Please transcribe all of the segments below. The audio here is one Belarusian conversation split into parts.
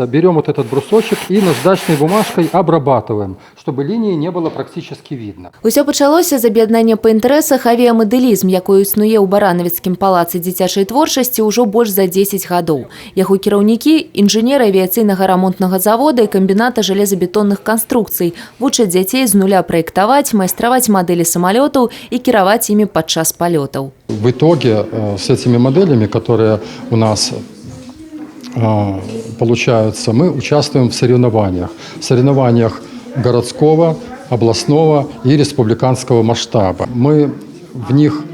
Берем вот этот брусочек и наждачной бумажкой обрабатываем, чтобы линии не было практически видно. Усё пачалося з аб'яднання па інтарэсах «Авіямадэлізм», якое існуе ў Баранавіцкім палацы дзіцячай творчасці ўжо больш за 10 гадоў. Яго кіраўнікі — інжынеры авіяцыйнага рамонтнага завода і камбіната жалезабетонных канструкцый — вучаць дзяцей з нуля праектаваць, майстраваць мадэлі самалётаў і кіраваць імі падчас палётаў. В итоге с этими моделями, которые у нас получаются, мы участвуем в соревнованиях. В соревнованиях городского, областного и республиканского масштаба. Мы в них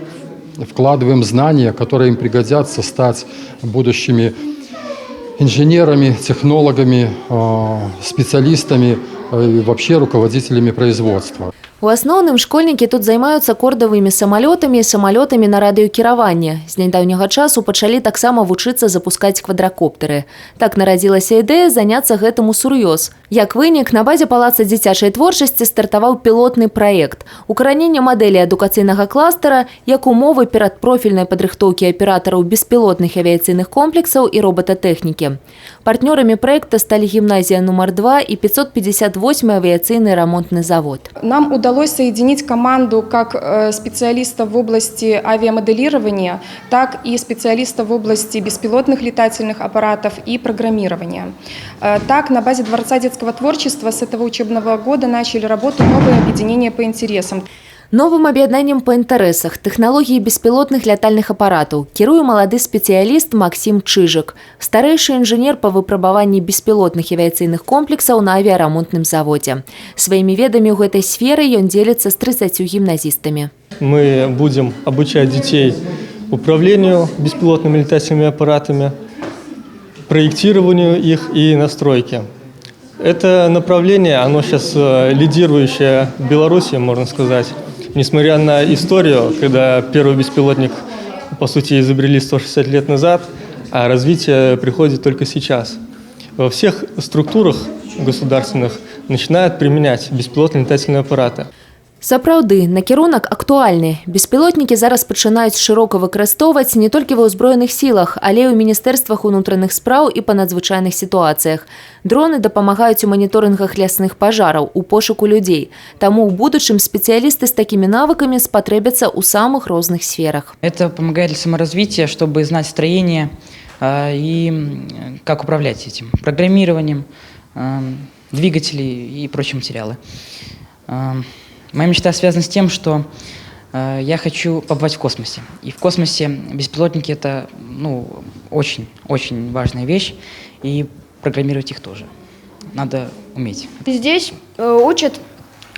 вкладываем знания, которые им пригодятся стать будущими инженерами, технологами, специалистами и вообще руководителями производства. У асноўным школьнікі тут займаюцца кордавымі самалётамі і самалётамі на радыёкіраванне. З нядаўняга часу пачалі таксама вучыцца запускаць квадракоптэры. Так нарадзілася ідэя заняцца гэтым усур'ёз. Як вынік, на базе палаца дзіцячай творчасці стартаваў пілотны праект. Укараненне мадэлі адукацыйнага кластара як умовы перадпрофільнай падрыхтоўкі аператараў беспілотных авіяцыйных комплексаў і роботатэхнікі. Партнёрамі праекта сталі гімназія нумар 2 і 558 авіяцыйны рамонтны завод. Нам удалось соединить команду как специалистов в области авиамоделирования, так и специалистов в области беспилотных летательных аппаратов и программирования. Так, на базе Дворца детского творчества с этого учебного года начали работу новые объединения по интересам. Новым аб'яднаннем па інтарэсах «Тэхналогіі беспілотных лятальных апаратаў» кіруе малады спецыяліст Максім Чыжык, старэйшы інжынер па выпрабаванні беспілотных авіяцыйных комплексаў на авіярамонтным заводзе. Сваімі ведамі ў гэтай сферы ён дзеліцца з 30 гімназістамі. Мы будем обучать детей управлению беспилотными летательными аппаратами, проектированию их и настройке. Это направление, оно сейчас лидирующее в Беларуси, можно сказать. Несмотря на историю, когда первый беспилотник, по сути, изобрели 160 лет назад, а развитие приходит только сейчас. Во всех структурах государственных начинают применять беспилотные летательные аппараты. Сапраўды, накірунак актуальны. Беспілотнікі зараз пачынаюць шырока выкарыстоўваць не толькі ва ўзброеных сілах, але і ў міністэрствах унутраных спраў і па надзвычайных сітуацыях. Дроны дапамагаюць у маніторынгах лясных пажараў, у пошуку людзей. Таму ў будучым спецыялісты з такімі навыкамі спатрэбяцца ў самых розных сферах. Это помогает для саморазвития, чтобы знать строение и как управлять этим, программированием, двигатели и прочие материалы. Моя мечта связана с тем, что я хочу побывать в космосе. И в космосе беспилотники – это, ну, очень, очень важная вещь, и программировать их тоже надо уметь. Здесь учат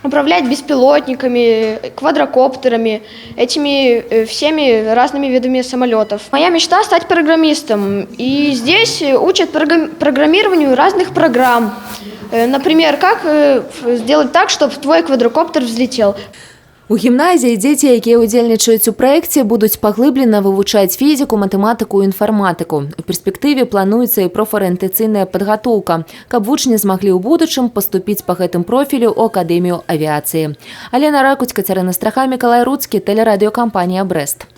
управлять беспилотниками, квадрокоптерами, этими всеми разными видами самолетов. Моя мечта — стать программистом. И здесь учат программированию разных программ. Например, как сделать так, чтобы твой квадрокоптер взлетел. У гімназіі дзеці, якія ўдзельнічаюць у праекце, будуць паглыблена вывучаць фізіку, матэматыку і інфарматыку. У перспектыве плануецца і профарыентацыйная падгатоўка, каб вучні змаглі ў будучым паступіць па гэтым профілю ў акадэмію авіяцыі. Алена Ракуць, Кацярына Страха, Мікалай Руцкі, тэлерадыёкампанія «Брэст».